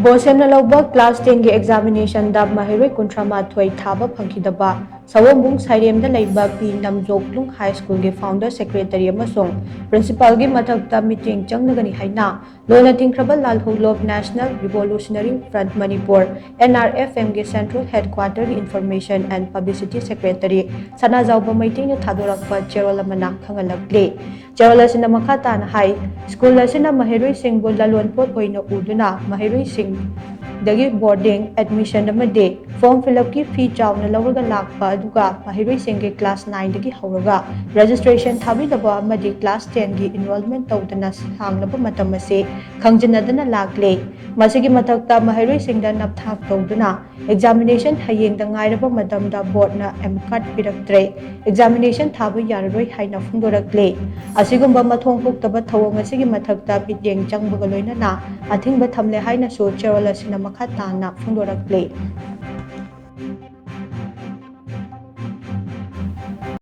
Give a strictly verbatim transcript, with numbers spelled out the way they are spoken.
ꯕꯣꯁꯦꯝꯅ ꯂꯧꯕ class ten ꯒꯤ examination ꯗ ꯃꯍꯩꯔꯣꯏ ꯀꯨꯟꯊ꯭ꯔꯥ ꯃꯥꯊꯣꯏ ꯊꯥꯕ ꯐꯪꯈꯤꯗꯕ ꯁꯑꯣꯝꯕꯨꯡ ꯁꯥꯏꯔꯦꯝꯗ ꯂꯩꯕ ꯄꯤ ꯅꯝꯖꯣꯛꯂꯨꯡ High School ꯒꯤ founder secretary ꯑꯃꯁꯨꯡ principal ꯒꯤ ꯃꯊꯛꯇ ꯃꯤꯠꯌꯦꯡ ꯆꯪꯂꯒꯅꯤ ꯍꯥꯏꯅ ꯂꯣꯟꯅ ꯊꯤꯡꯈ꯭ꯔꯕ ꯂꯥꯜꯍꯧꯂꯨꯞ National Revolutionary Front Manipur, N R F M ꯒꯤ central headquarter ꯒꯤ information and publicity secretary ꯁꯅꯥꯖꯥꯎꯕ ꯃꯩꯇꯩꯅ ꯊꯥꯗꯣꯔꯛꯄ ꯆꯦꯔꯣꯜ ꯑꯃꯅ ꯈꯪꯍꯜꯂꯛꯂꯤ꯫ ꯆꯦꯔꯣꯜ ꯑꯁꯤꯅ ꯃꯈꯥ ꯇꯥꯅ ꯍꯥꯏ, school ꯑꯁꯤꯅ ꯃꯍꯩꯔꯣꯏꯁꯤꯡꯕꯨ ꯂꯂꯣꯟꯄꯣꯠ ꯑꯣꯏꯅ ꯎꯗꯨꯅ ꯃꯍꯩꯔꯣꯏꯁꯤꯡꯗꯒꯤ boarding, admission ꯑꯃꯗꯤ form fill up ꯀꯤ fee ꯆꯥꯎꯅ ꯂꯧꯔꯒ ꯂꯥꯛꯄ ꯑꯗꯨꯒ ꯃꯍꯩꯔꯣꯏꯁꯤꯡꯒꯤ class nine ꯗꯒꯤ ꯍꯧꯔꯒ registration ꯊꯥꯕꯤꯗꯕ ꯑꯃꯗꯤ class ten ꯒꯤ enrollment ꯇꯧꯗꯅ ꯁꯥꯡꯂꯕ ꯃꯇꯝ ꯑꯁꯤ ꯈꯪꯖꯤꯟꯅꯗꯅ ꯂꯥꯛꯂꯦ꯫ ꯃꯁꯤꯒꯤ ꯃꯊꯛꯇ ꯃꯍꯩꯔꯣꯏꯁꯤꯡꯗ ꯅꯞꯊꯥꯛ ꯇꯧꯗꯨꯅ examination ꯍꯌꯦꯡꯗ ꯉꯥꯏꯔꯕ ꯃꯇꯝꯗ board ꯅ M card ꯄꯤꯔꯛꯇ꯭ꯔꯦ, examination ꯊꯥꯕ ꯌꯥꯔꯔꯣꯏ ꯍꯥꯏꯅ ꯐꯣꯡꯗꯣꯔꯛꯂꯦ꯫ ꯑꯁꯤꯒꯨꯝꯕ ꯃꯊꯣꯡ ꯍꯨꯛꯇꯕ ꯊꯧꯑꯣꯡ ꯑꯁꯤꯒꯤ ꯃꯊꯛꯇ ꯃꯤꯠꯌꯦꯡ ꯆꯪꯕꯒ ꯂꯣꯏꯅꯅ ꯑꯊꯤꯡꯕ ꯊꯝꯂꯦ ꯍꯥꯏꯅꯁꯨ ꯆꯦꯔꯣꯜ ꯑꯁꯤꯅ ꯃꯈꯥ ꯇꯥꯅ ꯐꯣꯡꯗꯣꯔꯛꯂꯤ꯫